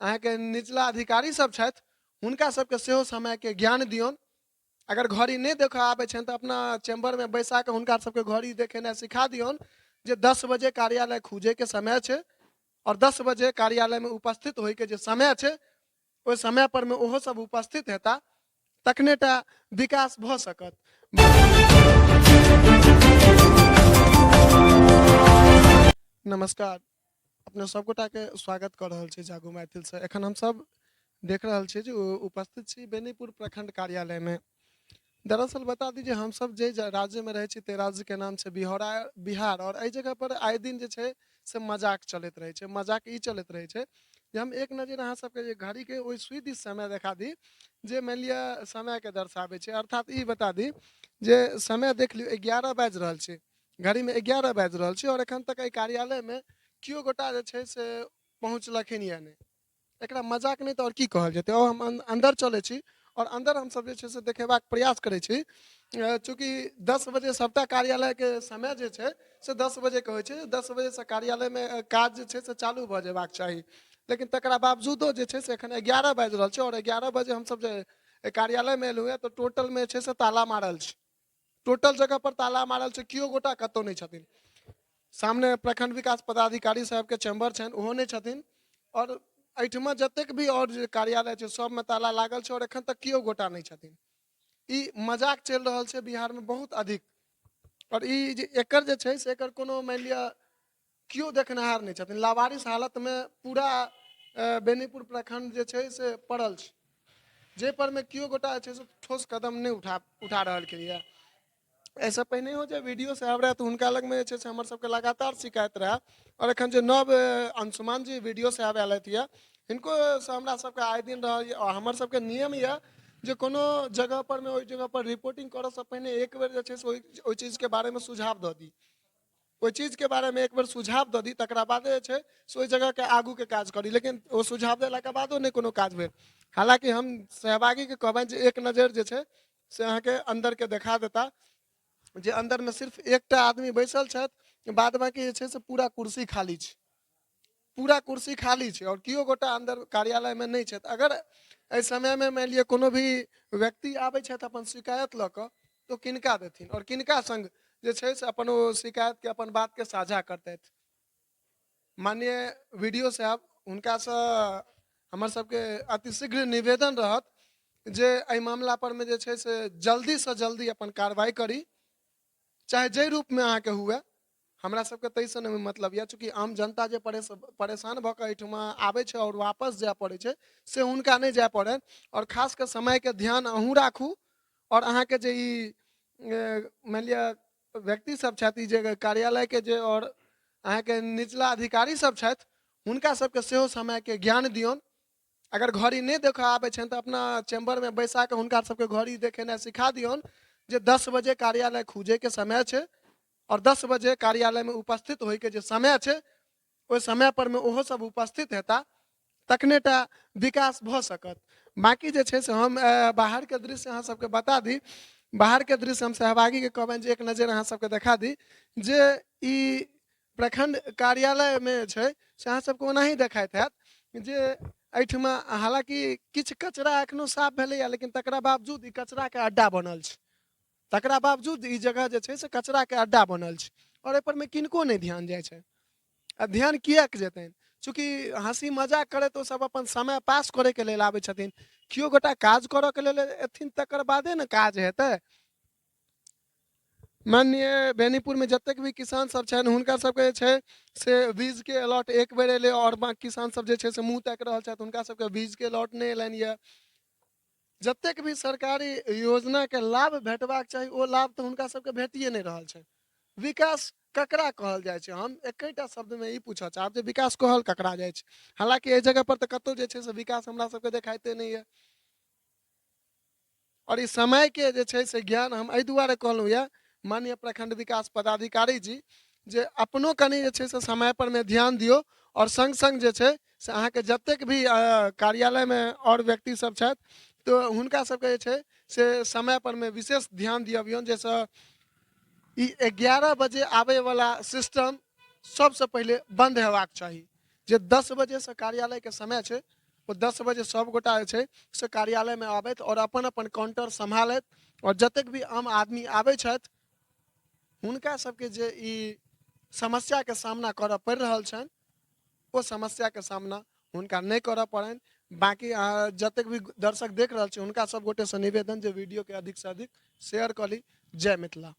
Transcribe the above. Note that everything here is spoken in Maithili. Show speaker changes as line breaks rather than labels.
अहाँके निचला अधिकारी सब छथि, हुनका सबके सेहो समयके ज्ञान दियौन। अगर घड़ी नहि देखऽ आबै छनि तऽ अपना चैम्बरमे बैसा कऽ हुनका सबके घड़ी देखेनाइ सिखा दियौन जे 10 बजे कार्यालय खुजैके समय छै आओर 10 बजे कार्यालयमे उपस्थित होइके जे समय छै, ओहि समय पर मे ओहो सब उपस्थित हेता, तखने टा विकास भऽ सकत। नमस्कार, अपने सबगोटाके स्वागत कऽ रहल छी जागू मैथिलसँ। एखन हमसब देख रहल छी जे उपस्थित छी बेनीपुर प्रखंड कार्यालयमे। दरअसल बता दी जे हमसब जे राज्यमे रहै छी, ताहि राज्यके नाम छै बिहार। बिहार आओर एहि जगह पर आए दिन जे छै से मजाक चलैत रहै छै। मजाक ई चलैत रहै छै जे हम एक नजर अहाँ सबके जे घड़ीके ओहि सुई दिस समय देखा दी, जे मानि लिअ समयके दर्शाबै छै। अर्थात ई बता दी जे समय देख लियौ, 11 बाजि रहल छै, घड़ीमे 11 बाजि रहल छै आओर एखन तक एहि कार्यालयमे केओ गोटा जे छै से पहुँचलखिन या नहि। एकरा मजाक नहि तऽ आओर की कहल जेतै? आओर हम अन्दर चलै छी आओर अन्दर हमसब जे छै से देखेबाक प्रयास करै छी। चूँकि 10 बजे सबटा कार्यालयके समय जे छै से 10 बजेके होइ छै, 10 बजेसँ कार्यालयमे काज जे छै से चालू भऽ जेबाक चाही, लेकिन तकरा बावजूदो जे छै से एखन 11 बाजि रहल छै आओर 11 बजे हमसब जे कार्यालयमे एलहुँ हँ तऽ टोटलमे जे छै से ताला मारल छै। टोटल जगह पर ताला मारल छै, केओ गोटा कतहु नहि छथिन। सामने प्रखंड विकास पदाधिकारी साहबके चैम्बर छनि, ओहो नहि छथिन। आओर एहिठमा जतेक भी आओर जे कार्यालय छै सबमे ताला लागल छै आओर एखन तक केओ गोटा नहि छथिन। ई मजाक चलि रहल छै बिहारमे बहुत अधिक। आओर ई जे एकर जे छै से एकर कोनो मानि लिअ केओ देखनिहार नहि छथिन। लावारिस हालतमे पूरा बेनीपुर प्रखंड जे छै से पड़ल छै, जाहि परमे केओ गोटा जे छै से ठोस कदम नहि उठा उठा रहलखिन यऽ। एहिसँ पहिनेहो जे वीडियो साहब रहए तऽ हुनका लगमे जे छै से हमर सबके लगातार शिकायत रहए। आओर एखन जे नव अंशुमान जी वीडियो साहब आयल हथि यऽ, हिनकोसँ हमरा सबके आए दिन रहल। हमर सबके नियम यऽ जे कोनो जगह परमे ओहि जगह पर रिपोर्टिंग करऽसँ पहिने एक बेर जे छै से ओहि चीजके बारेमे सुझाव दऽ दी, ओहि चीजके बारेमे एक बेर सुझाव दऽ दी, तकरा बादे जे छै से ओहि जगहके आगूके काज करी। लेकिन ओ सुझाव देलाके बादो नहि कोनो काज भेल। हालाँकि हम सहभागीके कहबनि जे एक नजरि जे छै से अहाँके अन्दरके देखा देता जे अन्दरमे सिर्फ एकटा आदमी बैसल छथि, बाद बाँकी जे छै से पूरा कुर्सी खाली छै, पूरा कुर्सी खाली छै आओर केओ गोटा अन्दर कार्यालयमे नहि छथि। अगर एहि समयमे मानि लिअ कोनो भी व्यक्ति आबै छथि अपन शिकायत लऽ कऽ, तऽ ओ किनका देथिन आओर किनका सङ्ग जे छै से अपन ओ शिकायतके, अपन बातके साझा करतथि? माननीय वीडियो साहब, हुनकासँ हमर सबके अतिशीघ्र निवेदन रहत जे एहि मामला परमे जे छै से जल्दीसँ जल्दी अपन कार्रवाइ करी, चाहे जाहि रूपमे अहाँके हुए, हमरा सबके ताहिसँ नहि मतलब यऽ। चूँकि आम जनता जे परेशान भऽ कऽ एहिठुमा आबै छै आओर वापस जाय पड़ै छै, से हुनका नहि जाय पड़नि। आओर खास कऽ समयके ध्यान अहूँ राखू आओर अहाँके जे ई मानि लिअ व्यक्ति सब छथि, ई जे कार्यालयके जे आओर अहाँके निचला अधिकारी सब छथि, हुनका सबके सेहो समयके ज्ञान दियौन। अगर घड़ी नहि देखऽ आबै छनि तऽ अपना चैम्बरमे बैसा कऽ हुनका सबके घड़ी देखेनाइ सिखा दियौन जे 10 बजे कार्यालय खुजैके समय छै आओर 10 बजे कार्यालयमे उपस्थित होइके जे समय छै, ओहि समय परमे ओहो सब उपस्थित हेता, तखने टा विकास भऽ सकत। बाँकी जे छै से हम बाहरके दृश्य अहाँ सबके बता दी। बाहरके दृश्य हम सहभागीके कहबनि जे एक नजर अहाँ सबके देखा दी जे ई प्रखंड कार्यालयमे छै से अहाँ सबके ओनाही देखाइत हैत जे एहिठमा हालाँकि किछु कचरा एखनो साफ भेलैए, लेकिन तकरा बावजूद ई कचराके अड्डा बनल छै। तकरा बावजूद ई जगह जे छै से कचराके अड्डा बनल छै आओर एहिपरमे किनको नहि ध्यान जाइ छै। आ ध्यान किएक जेतनि? चूँकि हँसी मजाक करैत ओ सब अपन समय पास करैके लेल आबै छथिन। केओ गोटा काज करऽके लेल एथिन तकर बादे ने काज हेतै। माननीय, बेनीपुरमे जतेक भी किसान सब छनि, हुनका सबके जे छै से बीजके अलॉट एक बेर एलै आओर बाँकी किसान सब जे छै से मुँह ताकि रहल छथि, हुनका सबके बीजके अलॉट नहि एलनि यऽ। जतेक भी सरकारी योजनाके लाभ भेटबाक चाही, ओ लाभ तऽ हुनका सबके भेटिए नहि रहल छै। विकास ककरा कहल जाइ छै? हम एकेटा शब्दमे ई पूछऽ चाहब जे विकास कहल ककरा जाइ छै? हालाँकि एहि जगह पर तऽ कतहु जे छै से विकास हमरा सबके देखाइते नहि यऽ। आओर ई समयके जे छै से ज्ञान हम एहि दुआरे कहलहुँ यऽ माननीय प्रखंड विकास पदाधिकारी जी, जे अपनो कनि जे छै से समय परमे ध्यान दियौ आओर सङ्ग सङ्ग जे छै से अहाँके जतेक भी कार्यालयमे आओर व्यक्ति सब छथि, तऽ हुनका सबके जे छै से समय परमे विशेष ध्यान दिअबियौन, जाहिसँ ई 11 बजे आबैवला सिस्टम सबसँ पहिले बन्द हेबाक चाही। जे 10 बजेसँ कार्यालयके समय छै, ओ 10 बजे सब गोटा जे छै से कार्यालयमे आबथि आओर अपन अपन काउंटर सम्हालथि आओर जतेक भी आम आदमी आबै छथि हुनका सबके जे ई समस्याके सामना करऽ पड़ि रहल छनि ओ समस्याके सामना हुनका नहि करऽ पड़नि। बाँकी अहाँ जतेक भी दर्शक देख रहल छी हुनका सब गोटेसँ निवेदन जे वीडियोके अधिकसँ अधिक शेयर कऽ ली। जय मिथिला।